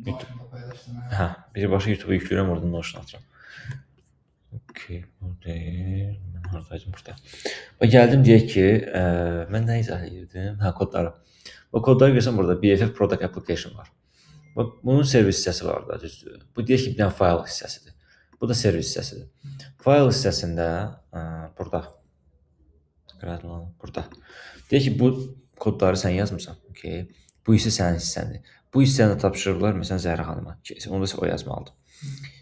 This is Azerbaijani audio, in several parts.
Notion-da paylaşdım. Hə, birbaşa YouTube-a yükləyirəm, oradan Notion atıram. Okay, bu deyil. Mən hardaydım burada? Və gəldim deyək ki, mən nə izah edirdim? Hə, kodları. Bu kodları görsəm burada BFF Product Application var. Bax, bunun servis hissəsi var da, düzdür. Bu deyək ki, bir dənə fayl hissəsidir. Bu da servis hissəsidir. Fayl hissəsində burada Gradle burada. Deyək ki, bu kodları sən yazmısan. Okay. Bu hissə sənin hissəndir. Bu hissəni tapşırıblar məsələn Zəhra xanıma ki, onu da o yazmalıdır.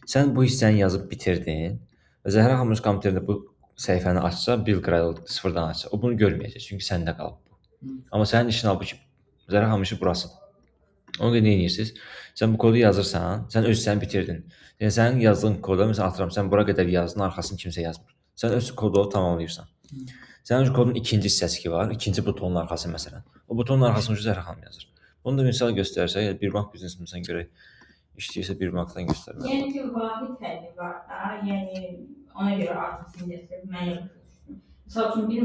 Sən bu hissəni yazıb bitirdin və Zəhra xanım öz kompüterində bu səhifəni açsa, build Gradle sıfırdan açsa, o bunu görməyəcək, çünki səndə qalıb bu. Amma sənin işin halbuki Zəhra xanımın işi burasıdır. Ona görə nə edirsiniz? Sən bu kodu yazırsan, sən öz hissəni bitirdin. Yəni sənin yazdığın koda məsələn atıram, sən bura qədər yazdın, arxasını kimsə yazmır. Sən öz kodu tamamlayırsan. Sənin öz kodun ikinci hissəsi ki var, ikinci butonun arxası məsələn. O butonun arxasını Zəhra xanım yazır. Bunu da misal göstərsək, yəni bir bank biznes məsələn görək işləyirsə bir bankdan göstərmək. Yəni ki, vahid həlli var da, yəni ona görə arxasını gətirib mən başa düşdüm. Misal üçün bir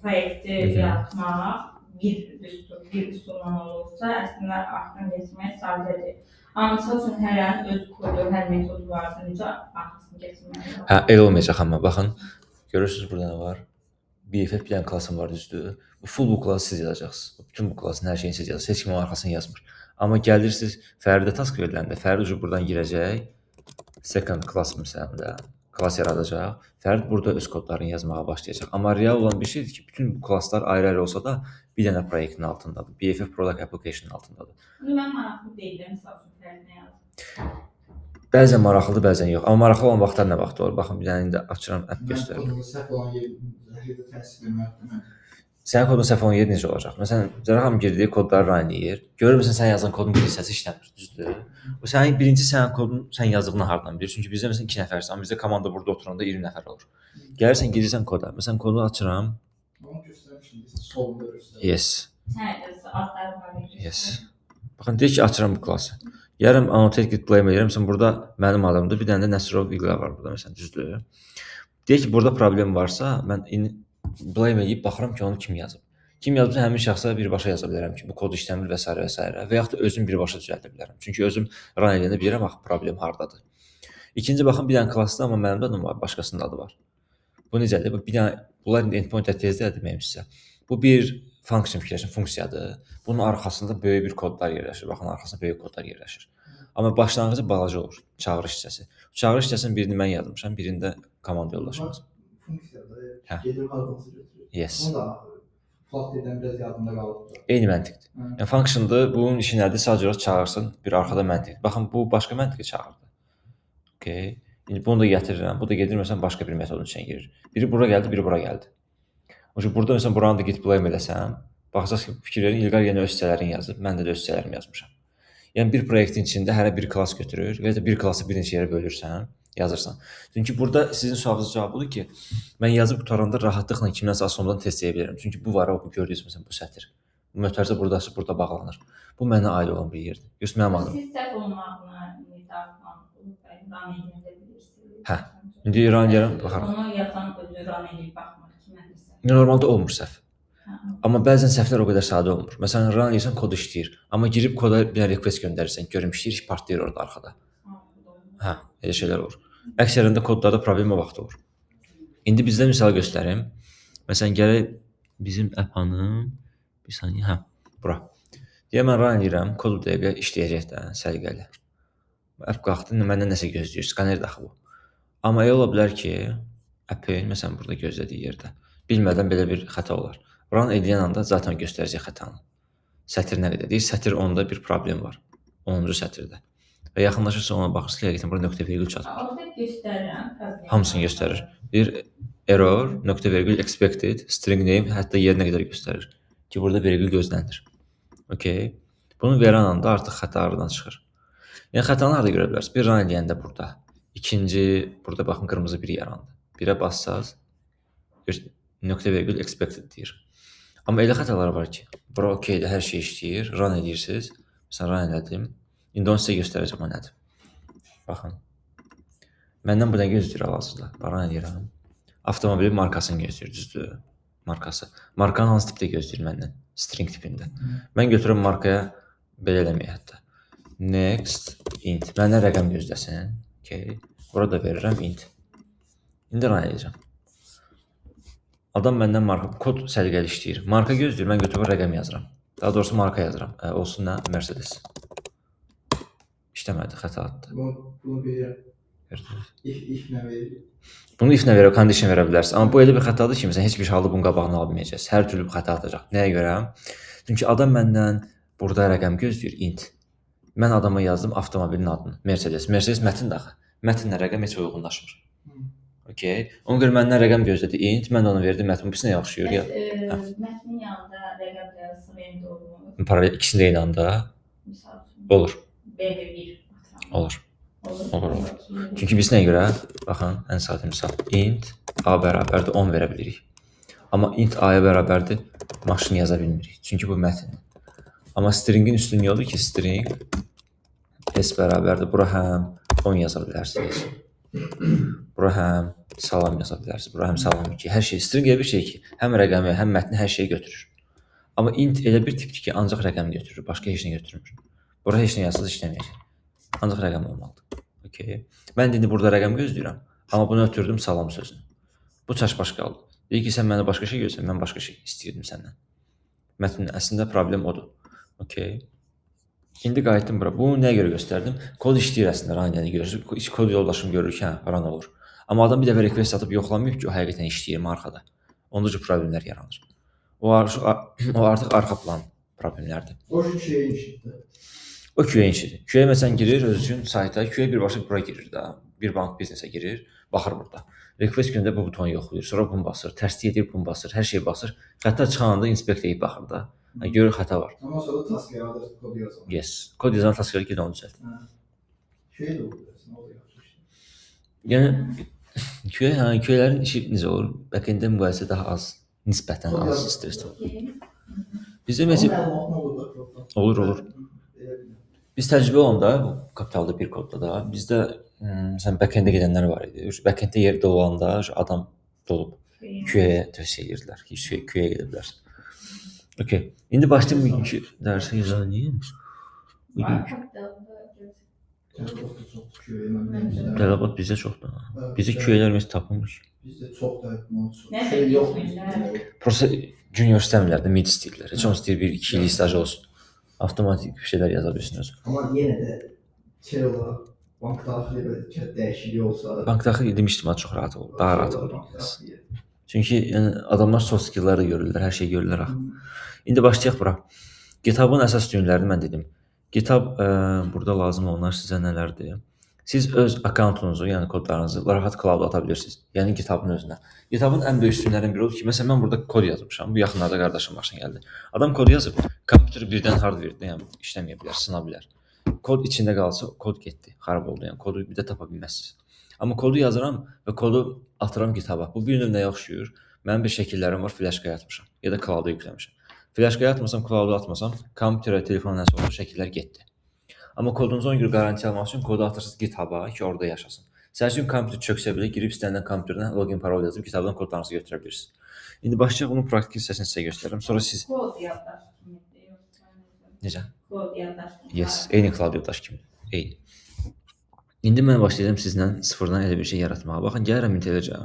proyekti yaratmaq bir düstur, bir üsulla olursa, əslində arxasını gətirmək sadədir. Amma misal üçün hərənin öz kodu, hər metodu varsa, necə arxasını gətirmək olar? Hə, elə olmayacaq amma baxın, görürsüz burada nə var? BFF bir dənə klassım var, düzdür? Bu full bu klası siz yazacaqsınız. Bütün bu klasın hər şeyini siz yazırsınız. Heç kim onun arxasını yazmır. Amma gəlirsiniz Fəridə task veriləndə, Fərid ucu buradan girəcək. Second class məsələn də klass yaradacaq. Fərid burada öz kodlarını yazmağa başlayacaq. Amma real olan bir şeydir ki, bütün bu klasslar ayrı-ayrı olsa da bir dənə proyektin altındadır. BFF Product Application altındadır. Bunu mən maraqlı deyiləm, misal üçün Fərid nə yazır. Bəzən maraqlıdır, bəzən yox. Amma maraqlı olan vaxtlar nə vaxt olur? Baxın, bir dənə indi açıram, app Mən göstərirəm. kodumu səhv olan yerdə təsir etməlidir mən. Sənin kodun səhv olan yer necə olacaq? Məsələn, Zəhra xanım girdi, kodları run eləyir. Görür məsələn sən yazdığın kodun bir hissəsi işləmir, düzdür? O sənin birinci sənin kodun sən yazdığını hardan bilir? Çünki bizdə məsələn 2 nəfərsən, amma bizdə komanda burada oturanda 20 nəfər olur. Gəlirsən, girirsən koda. Məsələn kodu açıram. Onu göstərmişdim, solunda göstərmişdim. Yes. Hə, adları var idi. Yes. Baxın, deyək ki, açıram bu klası. Gəlirəm annotate git blame edirəm. Məsələn, burada mənim adımdır. Bir dənə də Nəsirov İlqar var burada məsələn, düzdür? Deyək ki, burada problem varsa, mən blame edib baxıram ki, onu kim yazıb. Kim yazıbsa həmin şəxsə birbaşa yaza bilərəm ki, bu kod işləmir və s. və s. və yaxud da özüm birbaşa düzəldə bilərəm. Çünki özüm run edəndə bilirəm axı problem hardadır. İkinci baxın, bir dənə klassda amma mənim də adım var, başqasının da adı var. Bu necədir? Bu bir dənə bunlar indi endpoint tezdə deməyim sizə. Bu bir function fikirləşin, funksiyadır. Bunun arxasında böyük bir kodlar yerləşir. Baxın, arxasında böyük kodlar yerləşir. Amma başlanğıcı balaca olur, çağırış hissəsi. Çağırış hissəsinin birini mən yazmışam, birini də komanda yoldaşımız. Funksiyada Hə. gedir hardansa götürür. Yes. Bunu da Flutter'dən biraz yadımda qalıbdır. Eyni məntiqdir. Hı. Yəni functiondır, bunun işi nədir? Sadəcə olaraq çağırsın bir arxada məntiq. Baxın, bu başqa məntiqi çağırdı. Okay. İndi bunu da gətirirəm. Bu da gedir məsələn başqa bir metodun içinə girir. Biri bura gəldi, biri bura gəldi. O üçün burada məsələn buranı da git blame eləsəm, baxacaqsınız ki, fikir verin, İlqar yenə öz hissələrini yazıb, mən də öz hissələrimi yazmışam. Yəni bir proyektin içində hərə bir klass götürür və ya da bir klassı bir neçə yerə bölürsən, yazırsan. Çünki burada sizin sualınızın cavabı budur ki, mən yazıb qurtaranda rahatlıqla kimdənsə asandan test edə bilərəm. Çünki bu var, bu gördüyünüz məsələn bu sətir. Bu mötərizə buradası burada bağlanır. Bu mənə aid olan bir yerdir. Görürsünüz mənim adım. Siz səhv olmağına dartmaq olur, run edəndə bilirsiniz. Hə. İndi run eləyərəm, baxaram. Onu yazan özü run edib baxmır ki, mən də səhv. Normalda olmur səhv. Hə. Amma bəzən səhvlər o qədər sadə olmur. Məsələn, run edirsən, kod işləyir. Amma girib koda bir request göndərirsən, görüm işləyir, partlayır orada arxada. Ha, bu da olur. Hə, elə şeylər olur. Əksərində kodlarda problem o vaxt olur. İndi bizdə misal göstərim. Məsələn, gələk bizim app-anın bir saniyə, hə, bura. Deyə mən run edirəm, kod bu dəqiqə işləyəcək də səliqəli. App qalxdı, indi məndən nəsə gözləyir, skaner axı bu. Amma elə ola bilər ki, app-in məsələn burada gözlədiyi yerdə bilmədən belə bir xəta olar. Run eləyən anda zaten göstərəcək xətanı. Sətir nə qədər? Deyir, sətir 10-da bir problem var. 10-cu sətirdə. Və yaxınlaşırsa ona baxırsınız ki, həqiqətən burada nöqtə vergül çatmır. Orada göstərirəm problemi. Hamısını göstərir. Bir error, nöqtə vergül expected, string name hətta yerinə qədər göstərir ki, burada vergül gözlənilir. Okay. Bunu verən anda artıq xəta aradan çıxır. Yəni xətanı harda görə bilərsiniz? Bir run eləyəndə burada. İkinci, burada baxın qırmızı bir yarandı. Birə bassaz, bir nöqtə vergül expected deyir. Amma elə xətalar var ki, bura okeydir, hər şey işləyir, run eləyirsiniz. Məsələn, run elədim. İndi onu sizə göstərəcəm o nədir. Baxın. Məndən bu nə gözləyir hal-hazırda? Run eləyirəm. Avtomobilin markasını gözləyir, düzdür? Markası. Markanı hansı tipdə gözləyir məndən? String tipində. Mən götürürəm markaya belə eləməyə hətta. Next int. Məndən rəqəm gözləsin. Okay. Burada verirəm int. İndi run edəcəm. Adam məndən marka, kod səliqəli işləyir. Marka gözləyir, mən götürüb rəqəm yazıram. Daha doğrusu marka yazıram. Olsun nə? Mercedes. İşləmədi, xəta atdı. Bunu bilirəm. If nə verir? Bunu if nə verə, condition verə bilərsiniz. Amma bu elə bir xətadır ki, məsələn, heç bir halda bunun qabağını ala bilməyəcəksiniz. Hər türlü bir xəta atacaq. Nəyə görə? Çünki adam məndən burada rəqəm gözləyir, int. Mən adama yazdım avtomobilin adını, Mercedes. Mercedes mətindir axı. Mətnlə rəqəm heç uyğunlaşmır. Okay. Ona görə məndən rəqəm gözlədi, int. Mən də ona verdim mətn. Bu nəyə oxşayır? Mətnin yanında rəqəm də yazsam eyni də olmur. Paralel ikisini də eyni anda. Misal üçün. Olur. B1 atıram. Olur. Olur. Olur. Çünki biz nəyə görə? Baxın, ən sadə misal. Int A bərabərdir 10 verə bilirik. Amma int A-ya bərabərdir maşın yaza bilmirik. Çünki bu mətndir. Amma stringin üstünlüyü odur ki, string S bərabərdir. Bura həm 10 yaza bilərsiniz. Bura həm salam yaza bilərsiniz. Bura həm salam 2. Hər şey. String elə bir şey ki, həm rəqəmi, həm mətni, hər şeyi götürür. Amma int elə bir tipdir ki, ancaq rəqəm götürür. Başqa heç nə götürmür. Bura heç nə yazsaz işləməyəcək. Ancaq rəqəm olmalıdır. Okay. Mən indi burada rəqəm gözləyirəm. Amma bunu ötürdüm salam sözünü. Bu çaşbaş qaldı. Deyir ki, sən mənə başqa şey gözləyirsən, mən başqa şey istəyirdim səndən. Mətnin əslində problem odur. Okay. İndi qayıtdım bura. Bunu nəyə görə göstərdim? Kod işləyir əslində, run yəni görürsünüz. Kod yoldaşım görür ki, hə, run olur. Amma adam bir dəfə request atıb yoxlamayıb ki, o həqiqətən işləyirmi arxada. Onda cür problemlər yaranır. O artıq arxa plan problemlərdir. O QA işidir. O QA işidir. QA məsələn girir öz üçün sayta, QA birbaşa bura girir də. Bir bank biznesə girir, baxır burada. Request gündə bu butonu yoxlayır, sonra bunu basır, təsdiq edir, bunu basır, hər şey basır. Xəta çıxanda inspekt edib baxır da. Yəni, görür xəta var. Amma sonra task yaradır, kod yazan. Yes. Kod yazan task yaradır, ged onu düzəlt. QA də olur, o da yaxşı işdir. Yəni, QA-lərin işi necə olur? Backend-də müqayisə daha az, nisbətən az stresli olur. Bizdə ümumiyyətlə olur, olur. Biz təcrübə olanda, bu kapitalda bir kodda da, bizdə məsələn backend-ə gedənlər var idi. Backend-də yer dolanda adam dolub. QA-ya tövsiyə edirdilər. QA-ya gedə bilərsən. Okay. İndi başlayım bugünkü dərsə izah edeyim. Tələbat bizdə çoxdur. Bizdə QA-lər ümumiyyətlə tapılmır. Bizdə çox da şey yoxdur. Prosta junior istəmirlər də, mid istəyirlər. Heç olmasa istəyir 1-2 illik staj olsun. Avtomatik bir şeylər yaza bilsin özü. Amma yenə də şey olaraq bank daxili belə dəyişiklik olsa. Bank daxili demişdim, çox rahat olur. Daha rahat olur. Çünki yəni, adamlar soft skill'ları da görürlər, hər şeyi görürlər axı. İndi başlayaq bura. GitHub-ın əsas düyünlərini mən dedim. GitHub burada lazım olanlar sizə nələrdir? Siz öz akkauntunuzu, yəni kodlarınızı rahat cloud-a ata bilirsiniz. Yəni GitHub-ın özünə. GitHub-ın ən böyük üstünlərindən biri odur ki, məsələn mən burada kod yazmışam. Bu yaxınlarda qardaşım başına gəldi. Adam kod yazıb, kompüteri birdən hardware-də, yəni işləməyə bilər, sına bilər. Kod içində qalsa, kod getdi, xarab oldu. Yəni kodu bir də tapa bilməzsiniz. Amma kodu yazıram və kodu atıram GitHub-a. Bu bir növ nəyə oxşayır? Mənim bir şəkillərim var, flashkaya atmışam ya da cloud-a yükləmişəm. Flashkaya atmasam, cloud-a atmasam, kompüterə, telefona nəsə oldu, şəkillər getdi. Amma kodunuzu ona görə qarantiya almaq üçün kodu atırsınız GitHub-a ki, orada yaşasın. Səhər üçün kompüter çöksə belə girib istənilən kompüterdən login parol yazıb GitHub-dan kodlarınızı götürə bilirsiniz. İndi başlayaq, bunun praktik hissəsini sizə göstərirəm. Sonra siz kod yaddaşı kimidir? Necə? Kod yaddaşı kimi. Yes, eyni cloud yaddaşı kimi. Eyni. İndi mən başlayacağım sizlə sıfırdan elə bir şey yaratmağa. Baxın, gəlirəm IntelliJ-ə.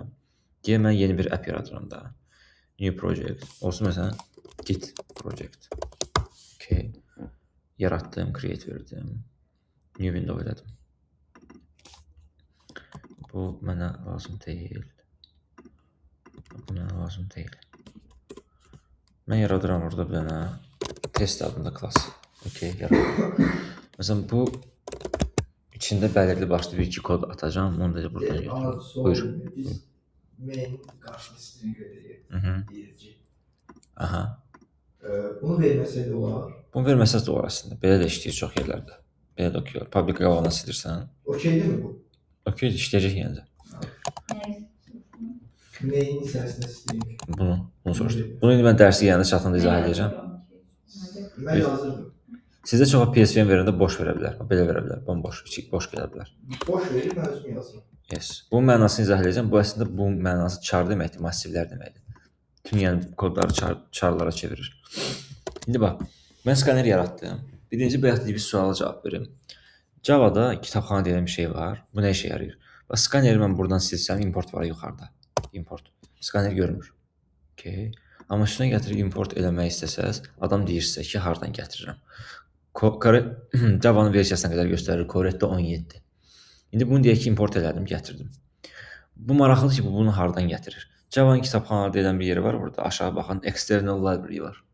Deyə mən yeni bir app yaradıram da. New project. Olsun məsələn Git project. Okay. Yaratdım, create verdim. New window elədim. Bu mənə lazım deyil. Bu mənə lazım deyil. Mən yaradıram orada bir dənə test adında class. Okay, yaradım. Məsələn, bu içində bəlirli başlı bir iki kod atacağım. Onu da buradan götürürüm. Buyur. Biz main qarşısında string veririk. Deyir. Aha. Bunu verməsək də olar. Bunu verməsəz də olar əslində. Belə də işləyir çox yerlərdə. Belə də okey olar. Public qabağına silirsən. Okeydirmi bu? Okeydir, işləyəcək yenə də. Main içərisində string. Bunu soruşdum. Bunu indi mən dərsi gələndə çatanda izah edəcəm. Mən yazırdım. Sizə çox PSVM verəndə boş verə bilər. Belə verə bilər. Bomboş, içi boş gələ bilər. Boş verir, mən özüm yazıram. Yes. Bunun mənasını izah edəcəm. Bu əslində bu mənası char deməkdir, massivlər deməkdir. Bütün yəni kodları charlara çevirir. İndi bax, mən skaner yaratdım. Birinci bayaq dediyimiz suala cavab verim. Java'da kitabxana deyilən bir şey var. Bu nə işə yarayır? Bax, skaneri mən buradan silsəm, import var yuxarıda. Import. Skaner görmür. Okay. Amma üstünə gətirib import eləmək istəsəz, adam deyir sizə ki, hardan gətirirəm. Java'nın versiyasına qədər göstərir. Corretto 17. İndi bunu deyək ki, import elədim, gətirdim. Bu maraqlıdır ki, bu bunu hardan gətirir? Java'nın kitabxanaları deyilən bir yeri var burada. Aşağı baxın, external library var.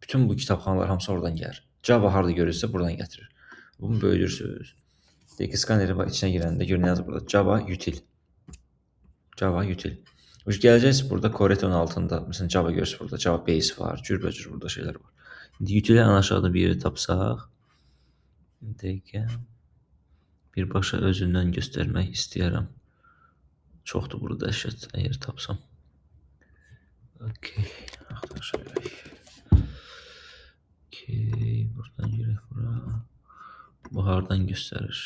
Bütün bu kitabxanalar hamısı oradan gəlir. Java harda görürsə buradan gətirir. Bunu böyüdürsünüz. Deyək ki, skanerin içinə girəndə gör nə yazır burada. Java util. Java util. Gələcəksiniz burada Corretto'nun altında. Məsələn, Java görürsünüz burada. Java base var. Cürbəcür burada şeylər var. İndi utili ən aşağıda bir yeri tapsaq. Dəqiqə. Birbaşa özündən göstərmək istəyirəm. Çoxdur burada dəhşət, əgər tapsam. Okay. Axtarışa görək. Okay. Buradan girək bura. Bu hardan göstərir?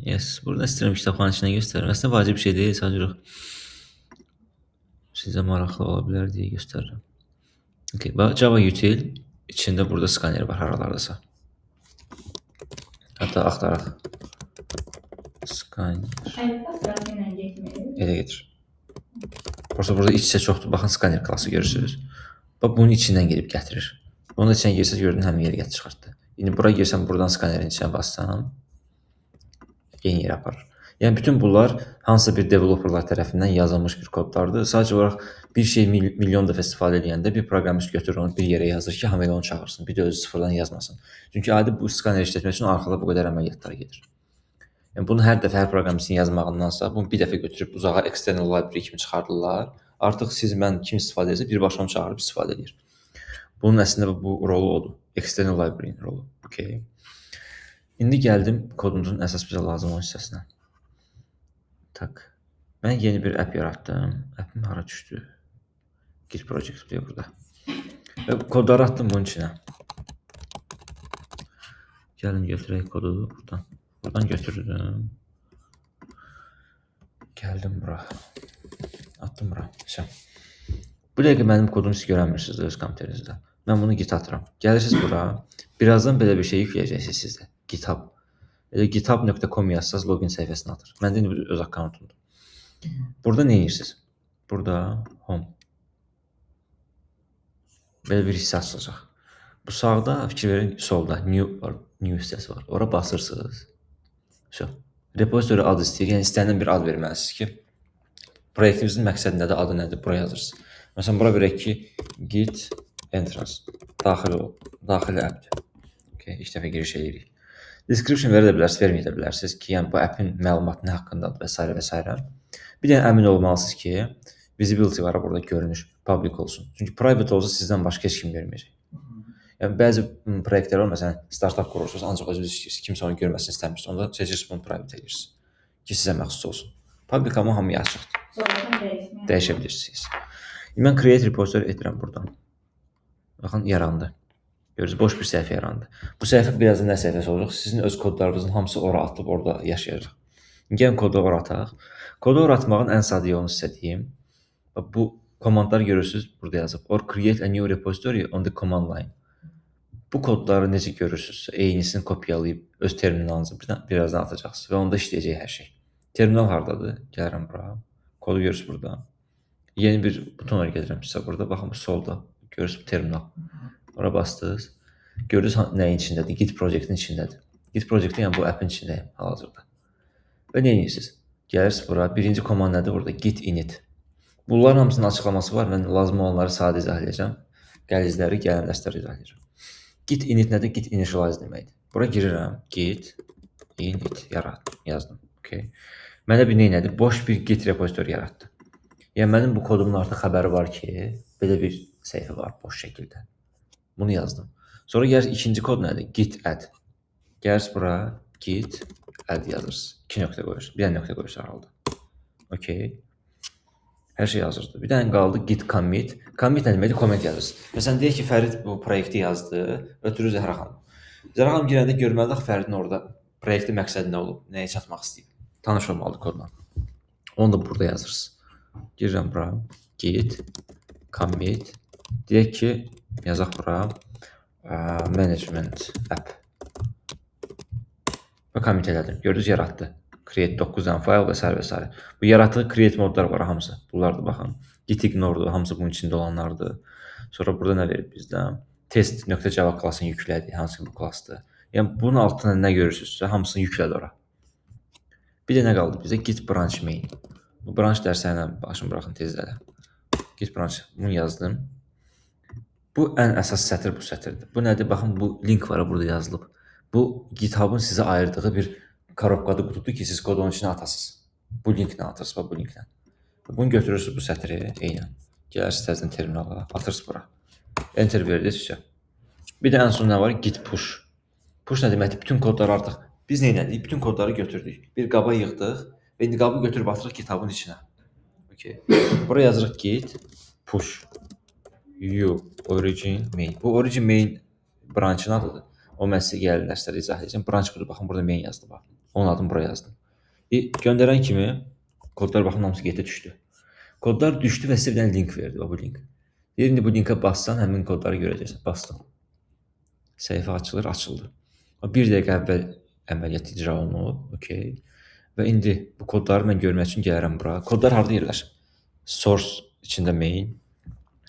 Yes. Burada istəyirəm kitabxananın içindən göstərirəm. Əslində vacib bir şey deyil, sadəcə sizə maraqlı ola bilər deyə göstərirəm. Okay. Java util içində burada skaner var haralardasa. Hətta axtaraq. Skaner. Elə gedir. Prosta burada iç-içə çoxdur. Baxın, skaner klası görürsünüz. Bax, bunun içindən gedib gətirir. Bunun içinə girsəz, gördün, həmin yerə gətirib çıxartdı. İndi bura girsəm, buradan skanerin içinə bassam, yeni yerə aparır. Yəni, bütün bunlar hansısa bir developerlar tərəfindən yazılmış bir kodlardır. Sadəcə olaraq bir şey milyon dəfə istifadə edəndə bir proqramist götürür onu bir yerə yazır ki, hamı elə onu çağırsın, bir də özü sıfırdan yazmasın. Çünki adi bu skaneri işlətmək üçün arxada bu qədər əməliyyatlar gedir. Yəni, bunu hər dəfə hər proqramistin yazmağındansa, bunu bir dəfə götürüb uzağa external library kimi çıxardırlar. Artıq siz, mən kim istifadə edirsə, birbaşa onu çağırıb istifadə edir. Bunun əslində bu rolu odur. External library-in rolu. Okay. İndi gəldim kodumuzun əsas bizə lazım olan hissəsinə. Tak. Mən yeni bir app yaratdım. App'im hara düşdü? Git project diye burada. Və kodları attım bunun içinə. Gəlin götürək kodu buradan. Buradan götürdüm. Gəldim bura. Attım bura. Vəsə. Bu dəqiqə mənim kodumu siz görəmirsiniz öz kompüterinizdə. Mən bunu git atıram. Gəlirsiniz bura. Birazdan belə bir şey yükləyəcəksiniz siz də. GitHub. Elə github.com yazsanız login səhifəsini atır. Məndə indi bu öz akkauntumdur. Burada nə edirsiniz? Burada home. Belə bir hissə açılacaq. Bu sağda fikir verin, solda new var, new hissəsi var. Ora basırsınız. Vəsə. Repository adı istəyir. Yəni istənilən bir ad verməlisiniz ki, proyektimizin məqsədi nədir, adı nədir, bura yazırsınız. Məsələn, bura verək ki, git entrance, daxil ol, daxil app'dir. Okay, ilk dəfə giriş edirik. Description verə də bilərsiniz, verməyə də bilərsiniz ki, yəni bu app'in məlumatı nə haqqındadır və s. və s. Bir dənə əmin olmalısınız ki, visibility var burada, görünüş, public olsun. Çünki private olsa sizdən başqa heç kim görməyəcək. Yəni bəzi proyektlər var, məsələn, startup qurursunuz, ancaq özünüz istəyirsiniz, kimsə onu görməsini istəmirsiniz. Onda seçirsiniz, bunu private edirsiniz ki, sizə məxsus olsun. Public amma hamıya açıqdır. Dəyişə bilirsiniz. Mən create repository edirəm buradan. Baxın, yarandı. Görürsünüz, boş bir səhifə yarandı. Bu səhifə birazdan nə səhifəsi olacaq? Sizin öz kodlarınızın hamısı ora atılıb, orada yaşayacaq. Gəlin kodu ora ataq. Kodu ora atmağın ən sadə yolunu sizə deyim. Bu komandları görürsünüz, burada yazıb. Or create a new repository on the command line. Bu kodları necə görürsünüzsə, eynisini kopyalayıb öz terminalınıza birazdan atacaqsınız və onda işləyəcək hər şey. Terminal hardadır? Gəlirəm bura. Kodu görürsünüz burada. Yeni bir buton gedirəm sizə burada. Baxın, bu solda. Görürsünüz bu terminal. Ora bastınız. Görürsünüz nəyin içindədir? Git proyektin içindədir. Git proyektin, yəni bu app'in içindəyim hal-hazırda. Və nə edirsiniz? Gəlirsiniz bura. Birinci komand nədir burada? Git init. Bunların hamısının açıqlaması var. Mən lazım olanları sadə izah edəcəm. Qəlizləri gələn dərslərdə izah edəcəm. Git init nədir? Git initialize deməkdir. Bura girirəm. Git init yaratdım. Yazdım. Okay. Mənə bir nə elədi? Boş bir git repository yaratdı. Yəni mənim bu kodumun artıq xəbəri var ki, belə bir səhifə var boş şəkildə. Bunu yazdım. Sonra gəlir ikinci kod nədir? Git add. Gəlirsiniz bura git add yazırsınız. 2 nöqtə qoyursunuz. Bir dənə nöqtə qoyursunuz aralda. Okay. Hər şey hazırdır. Bir dənə qaldı git commit. Commit nə deməkdir? Comment yazırsınız. Məsələn, deyək ki, Fərid bu proyekti yazdı, ötürür Zəhra xanım. Zəhra xanım girəndə görməlidir axı Fəridin orada proyektin məqsədi nə olub, nəyə çatmaq istəyib. Tanış olmalıdır kodla. Onu da burada yazırsınız. Girirəm bura. Git commit. Deyək ki, yazaq bura. Management app. Və commit elədim. Gördünüz, yaratdı. Create 9 dənə fayl və s. və s. Bu yaratdığı create modlar var hamısı. Bunlar da baxın. Git ignore'dur, hamısı bunun içində olanlardır. Sonra burada nə verib bizdə? Test.java klasını yüklədi, hansı ki bu klasdır. Yəni bunun altında nə görürsünüzsə, hamısını yüklədi ora. Bir də nə qaldı bizə? Git branch main. Bu branch dərslərinə başımı buraxın tez elə. Git branch, bunu yazdım. Bu ən əsas sətir bu sətirdir. Bu nədir? Baxın, bu link var burada yazılıb. Bu GitHub-ın sizə ayırdığı bir korobkadır, qutudur ki, siz kodu onun içinə atasınız. Bu linklə atırsınız, bax bu linklə. Bunu götürürsünüz bu sətri eynən. Gələrsiniz təzədən terminala, atırsınız bura. Enter verdiniz, vəsə. Bir də ən son nə var? Git push. Push nə deməkdir? Bütün kodları artıq biz nə etdik? Bütün kodları götürdük. Bir qaba yığdıq və indi qabı götürüb atırıq GitHub-ın içinə. Okay. Bura yazırıq git push u origin main. Bu origin main branch-ın adıdır. O mən sizə gəlin dərslərdə izah edəcəm. Branch budur. Baxın, burada main yazdı bax. Onun adını bura yazdım. Göndərən kimi kodlar baxın hamısı getə düşdü. Kodlar düşdü və sizə bir dənə link verdi. Bax bu link. Deyir, indi bu linkə bassan həmin kodları görəcəksən. Bastım. Səhifə açılır, açıldı. Bir dəqiqə əvvəl əməliyyat icra olunub. Okay. Və indi bu kodları mən görmək üçün gələrəm bura. Kodlar harda yerləşir? Source içində main.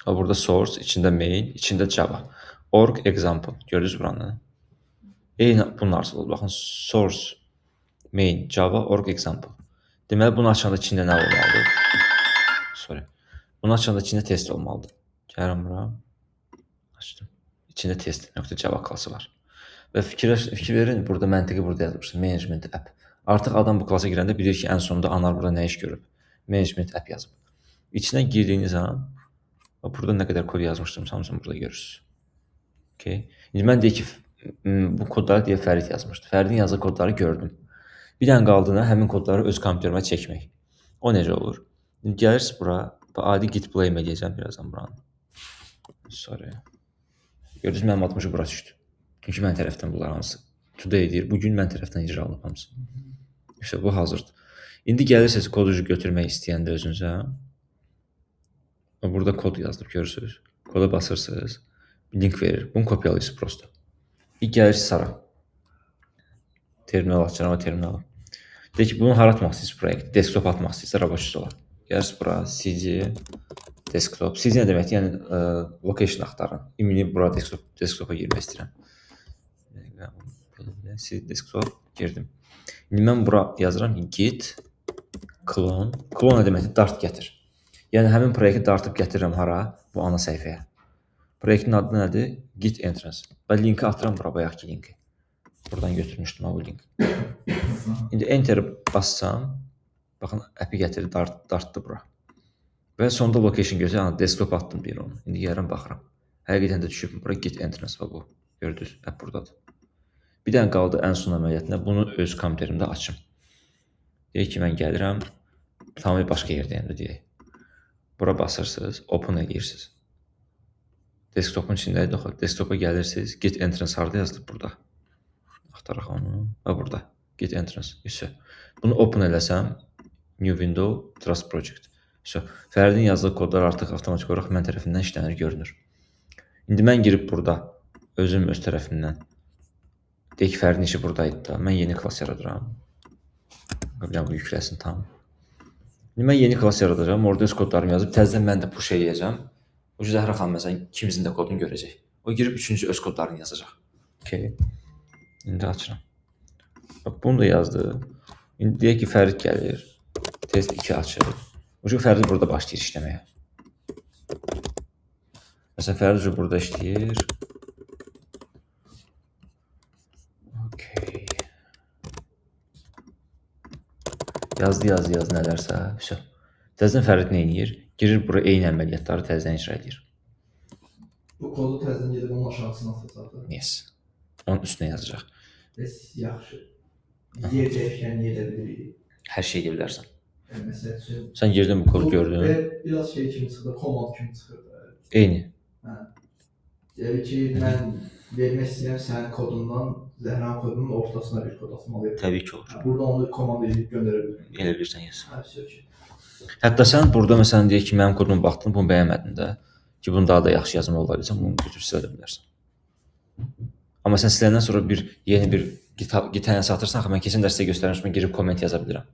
Burada source içində main, içində Java. Org example. Gördünüz buranı? Eyni bunun arzudur. Baxın, source main Java org example. Deməli, bunu açanda içində nə olmalıdır? Sorry. Bunu açanda içində test olmalıdır. Gəlirəm bura. Açdım. İçində test.java klası var. Və fikir verin, burada məntiqi burada yazmışdım. Management app. Artıq adam bu klasa girəndə bilir ki, ən sonunda anar burada nə iş görüb. Management app yazıb. İçinə girdiyiniz an, burada nə qədər kod yazmışdım, hamısını burada görürsünüz. Okay. İndi mən deyək ki, bu kodları deyə Fərid yazmışdı. Fəridin yazdığı kodları gördüm. Bir dənə qaldı nə? Həmin kodları öz kompüterimə çəkmək. O necə olur? İndi gəlirsiniz bura, adi git blame eləyəcəm birazdan buranı. Sorry. Gördünüz, mənim adım bura düşdü. Çünki mən tərəfdən bunlar hamısı. Today deyir, bugün mən tərəfdən icra olunub hamısı. İşte bu hazırdır. İndi gəlirsiniz kodu götürmək istəyəndə özünüzə. Burada kod yazılıb, görürsünüz. Koda basırsınız, link verir. Bunu kopyalayırsınız prosto. İlk gəlirsiniz hara? Terminal açıram, terminalı. Deyək ki, bunu hara atmaq istəyirsiniz proyekti? Desktop atmaq istəyirsiniz, raboçi stola. Gəlirsiniz bura, cd, desktop. CD nə deməkdir? Yəni, location axtarın. İmini bura desktopa girmək istəyirəm. CD desktop girdim. İndi mən bura yazıram ki, git clone. Clone nə deməkdir? Dart gətir. Yəni, həmin proyekti dartıb gətirirəm hara? Bu ana səhifəyə. Proyektin adı nədir? Git entrance. Və linki atıram bura, bayaqki linki. Buradan götürmüşdüm ha bu link. İndi enter bassam, baxın, app'i gətirdi, dartdı bura. Və sonda location götürür, yəni desktop attım deyir onu. İndi gəlirəm, baxıram. Həqiqətən də düşüb bura git entrance var bu. Gördünüz, app buradadır. Bir dənə qaldı ən son əməliyyatında, bunu öz kompüterimdə açım. Deyək ki, mən gəlirəm, tamamilə başqa yerdəyəm də deyək. Bura basırsınız, open eləyirsiniz. Desktopun içindədir, desktopa gəlirsiniz, git entrance harada yazılıb burada. Axtaraq onu və burada. Git entrance. Vəsə. Bunu open eləsəm, new window, trust project. Vəsə. Fəridin yazdığı kodlar artıq avtomatik olaraq mən tərəfindən işlənir, görünür. İndi mən girib burada özüm öz tərəfimdən. Deyək ki, Fəridin işi buradaydı da. Mən yeni klas yaradıram. Bir bu yükləsin tam. İndi mən yeni klas yaradacağam. Orada öz kodlarımı yazıb təzədən mən də push eləyəcəm. O Zəhra xanım məsələn ikimizin də kodunu görəcək. O girib üçüncü öz kodlarını yazacaq. Okay. İndi açıram. Bax, bunu da yazdı. İndi deyək ki, Fərid gəlir. Test 2 açır. O ki, Fərid burada başlayır işləməyə. Məsələn, Fərid burada işləyir. Okay. Yazdı, yazdı, yazdı nələrsə. Vəsə. Təzədən Fərid nə edir? Girir bura eyni əməliyyatları təzədən icra edir. Bu kodu təzədən gedib onun aşağısına atacaq da. Yes. Onun üstünə yazacaq. Bəs yaxşı. Yer dəyişkənliyi edə bilirik. Hər şey edə bilərsən. Yəni, məsəl üçün... Sən girdin bu kodu gördün. Və biraz şey kimi çıxır, command kimi çıxır. Eyni. Hə. Yəni ki, mən vermək istəyirəm sənin kodundan, Zəhranın kodunun ortasına bir kod atmalıyım. Təbii ki olur. Burada onu command edib göndərə bilirəm. Elə bilirsən, yes. Hə, ki. Hətta sən burada məsələn deyək ki, mənim koduma baxdın, bunu bəyənmədin də ki, bunu daha da yaxşı yazmaq olar desən, bunu götürüb silə də bilərsən. Amma sən siləndən sonra bir yeni bir GitHub-a satırsan, axı mən keçən dərs sizə göstərmişdim, mən girib komment yaza bilirəm.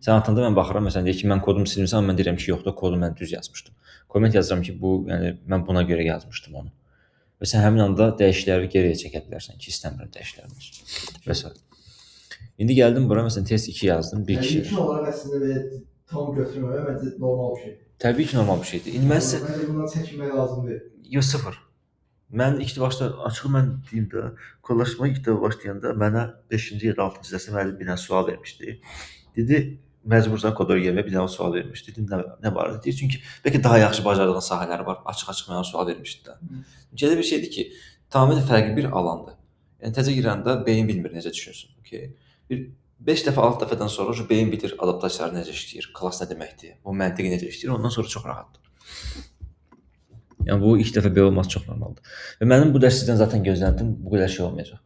Sən atanda mən baxıram, məsələn deyək ki, mən kodumu silmişəm, amma mən deyirəm ki, yox da kodu mən düz yazmışdım. Komment yazıram ki, bu, yəni mən buna görə yazmışdım onu. Və sən həmin anda dəyişiklikləri geriyə çəkə bilərsən ki, istəmirəm dəyişikliklərimi olsun. Və sair. İndi gəldim bura, məsələn test 2 yazdım, bir Yəni kişi. ilkin olaraq əslində belə tam götürməmək məncə normal bir şeydir. Təbii ki, normal bir şeydir. İndi mən sizə Məncə bundan çəkinmək lazım deyil. yox sıfır. Mən ilk başda açığı mən deyim də, kodlaşma ilk dəfə başlayanda mənə 5-ci ya da 6-cı dərsdə müəllim bir dənə sual vermişdi. Dedi, məcbursan kod öyrənməyə bir dənə sual vermişdi. Dedim, nə var? Deyir, çünki bəlkə daha yaxşı bacardığın sahələr var. Açıq-açıq mənə sual vermişdi də. Çünki elə bir şeydir ki, tamamilə fərqli bir alandır. Yəni təzə girəndə beyin bilmir necə düşünsün. Okay? Bir 5 dəfə, 6 dəfədən sonra o beyin bilir adaptasiyalar necə işləyir, klass nə deməkdir, bu məntiqi necə işləyir, ondan sonra çox rahatdır. Yəni bu ilk dəfə belə olması çox normaldır. Və mənim bu dərs sizdən zaten gözləntim bu qədər şey olmayacaq.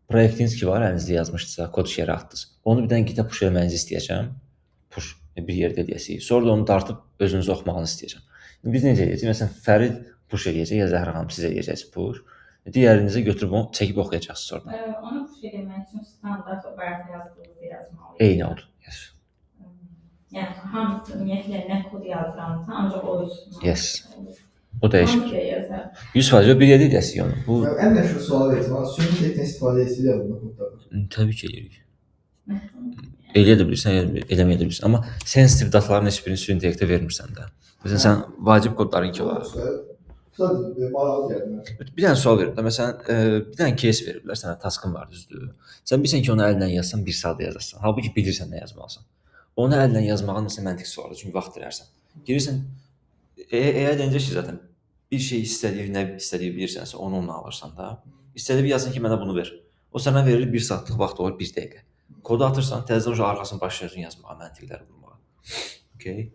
Proyektiniz ki var, əlinizdə yazmışdınızsa, kod yerə atdınız. Onu bir dənə Git-ə push eləməyinizi istəyəcəm. Push bir yerdə eləyəsiniz. Sonra da onu dartıb özünüzə oxumağınızı istəyəcəm. İndi biz necə eləyəcəyik? Məsələn, Fərid push eləyəcək, ya Zəhra xanım siz eləyəcəksiniz push. Digərinizə götürüb onu çəkib oxuyacaqsınız sonra. Onu push etmək üçün standart o bayaq yazdığınızı yazmalıyıq. Eyni odur. Yes. Yəni hamısı ümumiyyətlə nə kod yazıramsa ancaq o üstünə. Yes. O dəyişmir. Hamısı yazar. 100% bir yerdə eləyəsiniz onu. Bu Yəni, ən məşhur sual verəcəm. Süni intellektdən istifadə edirlər bunda kodlarda. Təbii ki eləyirik. Eləyə də bilirsən, eləməyə də bilirsən. Amma sensitiv dataların heç birini süni intellektə vermirsən də. Məsələn, sən vacib kodların ki var. Sadəcə maraqlı gəldi mənə. Bir dənə sual verib də, məsələn, bir dənə case veriblər sənə, taskın var, düzdür? Sən bilirsən ki, onu əllə yazsan 1 saat yazasan. Halbuki bilirsən nə yazmalısan. Onu əllə yazmağın məsələn məntiqsiz olardı, çünki vaxt itirərsən. Girirsən, AI də necə işləyir zaten? Bir şey istədiyi, nə istədiyi bilirsənsə, onu ondan alırsan da. İstədiyi yazsın ki, mənə bunu ver. O sənə verir 1 saatlıq vaxt olur, 1 dəqiqə. Kodu atırsan, təzədən o arxasını başlayır özün yazmağa, məntiqləri qurmağa. Okay.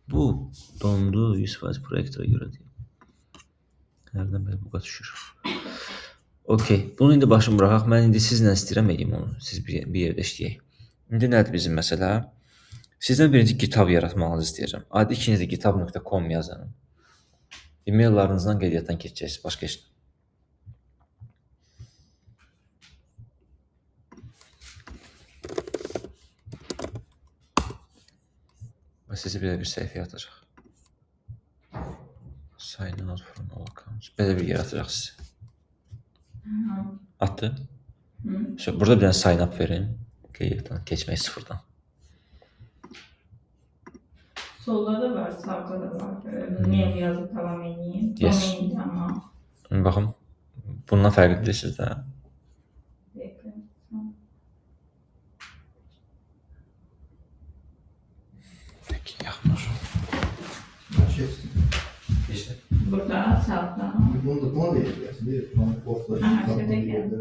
Bu dondu 100% proyektora görə deyil. Hərdən belə buqa düşür. Okay, bunu indi başım buraxaq. Mən indi sizlə istəyirəm eləyim onu. Siz bir yerdə işləyək. İndi nədir bizim məsələ? Sizdən birinci GitHub yaratmağınızı istəyəcəm. Adi ikiniz də github.com yazın. E-maillarınızdan qeydiyyatdan keçəcəksiniz, başqa heç nə. Və sizi belə bir səhifəyə atacaq. Sign out from all accounts. Belə bir yer atacaq sizi. Atdı. So, burada bir dənə sign up verin. Qeydiyyatdan keçmək sıfırdan. Solda da var, sağda da var. Mail yazıb davam edeyim. Yes. Domain amma. Baxın, bundan fərqli bilirsiniz də. Peki, yaxınlaşın. Keçdim. Keçdi. Burada sağda. Bunu da bunu da edirsən, deyil? Bunu ortada. Aha, şurada gəldi.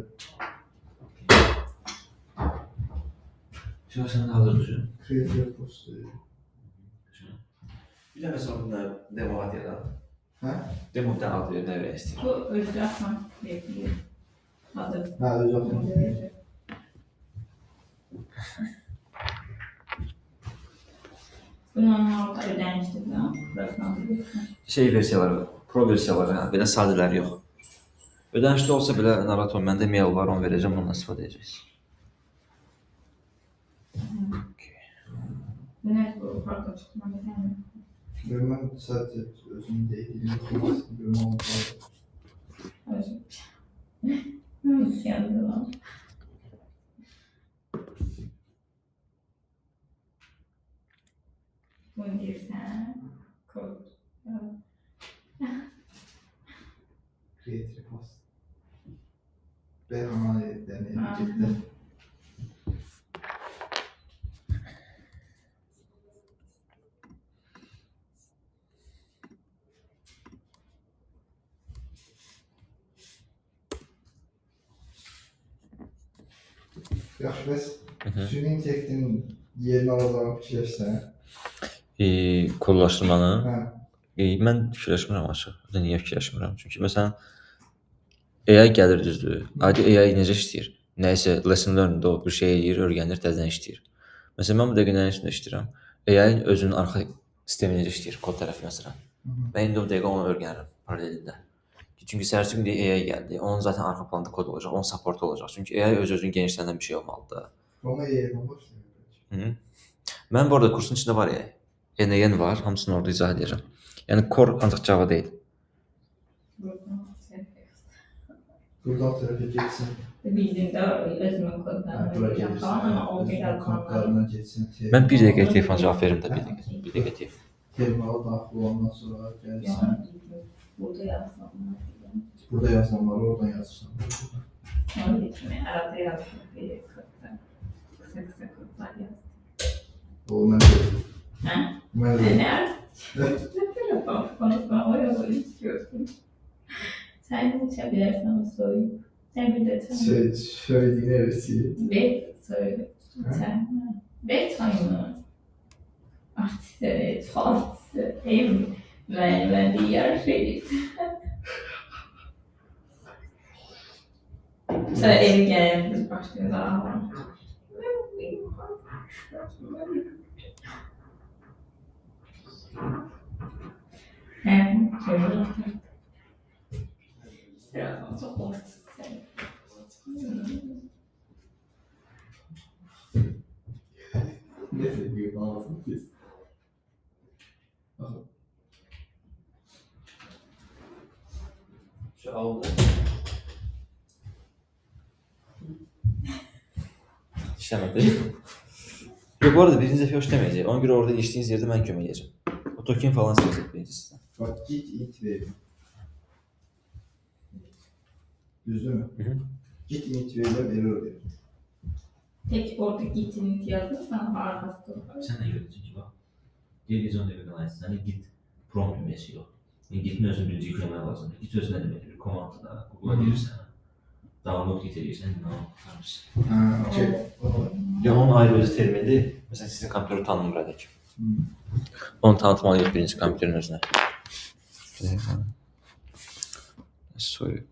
Şimdi sən də hazır düşün. Create post. Bir də məsələn bunlar demo ad yarat. Hə? Demo bir dənə ad ver, nə vermək istəyir. Bu özü avtomatik verilir. Adı. Hə, özü avtomatik. Bu normalda ödənişdir də. Proqram. Şey versiyaları var, pro versiyaları, hə, belə sadələri yox. Ödənişli olsa belə narahat olma, məndə mail var, onu verəcəm, ondan istifadə edəcəksiniz. Nə bu harda çıxdı mən bilmirəm. Mən sadəcə özüm deyil, görmə oldu. Gəldi lan. Bunu deyirsən, kod. Create repost. Bərhana yəni getdi. Yaxşı, bəs süni intellektin yerini alacağını fikirləşsən? Kodlaşdırmanı? Hə. Mən fikirləşmirəm açıq. Niyə fikirləşmirəm? Çünki məsələn AI gəlir düzdür. Adi AI necə işləyir? Nəyisə lesson learned o bir şey eləyir, öyrənir, təzədən işləyir. Məsələn mən bu dəqiqə nəyin üstündə işləyirəm? AI-nin özünün arxa sistemi necə işləyir, kod tərəfi məsələn. Mən indi o dəqiqə onu öyrənirəm paralelində. Çünki səhərsi gün deyə AI gəldi. Onun zaten arxa planda kod olacaq, onun supportu olacaq. Çünki AI öz-özünü genişlənən bir şey olmalıdır da. Amma AI-dan başlayır. Hı. Mən bu arada kursun içində var AI. NAN var, hamısını orada izah edirəm. Yəni core ancaq Java deyil. Buradan tərəfə getsin. Bildim də özümün kodlarını Bura bilirəm gelirsən. falan, amma orada Özünün yazılanları kodlarına getsin. Mən bir dəqiqə telefon cavab verim də bir dəqiqə. Bir dəqiqə telefon. Terminala daxil olandan sonra gəlirsən. Burada yazılanlar bilirəm. Burada yazılanları oradan yazırsan. Onu getirməyə arada yazdım bir kodda. Kısa kısa kodlar yazdım. O mən də. Hə? Mən də. Ne artık? Telefon konuşma o yolu istiyorsun. Sen içebilirsin ama soyup. Sen bir de çay. Söylediğini evet. Bir soyup. Çay. Bir çay mı? Artistleri, çoğaltısı, değil mi? Ben diğer şey. Sonra eve gelelim biz başlıyoruz ağlamaya. Hem çok ortası. Ne seviyor ağzını biz. Baxın. Şu oldu. İşləmədi. Yox, bu arada birinci dəfə işləməyəcək. Ona görə orada işlədiyiniz yerdə mən kömək edəcəm. O token falan siləcək birinci sizdən. Bax git int verim. Düzdürmü? Hı hı. Git int verirəm, error verir. Tek orada git yazırsan arkası da var. Sən nə görə? Çünki bax, deyir biz onu demək olaysan, git prompt ümumiyyətcə yox. Yəni Git'in özünü birinci yükləmək lazımdır. Git özü nə deməkdir? Bir komanddır da. Google-a deyirsən, download git edirsən, nə qurtarmısan. Hə, okey. Yox, onun ayrı özü termindir. Məsələn, sizin kompüteri tanımır hələ ki. Onu tanıtmalıyıq birinci kompüterin özünə. Sorry.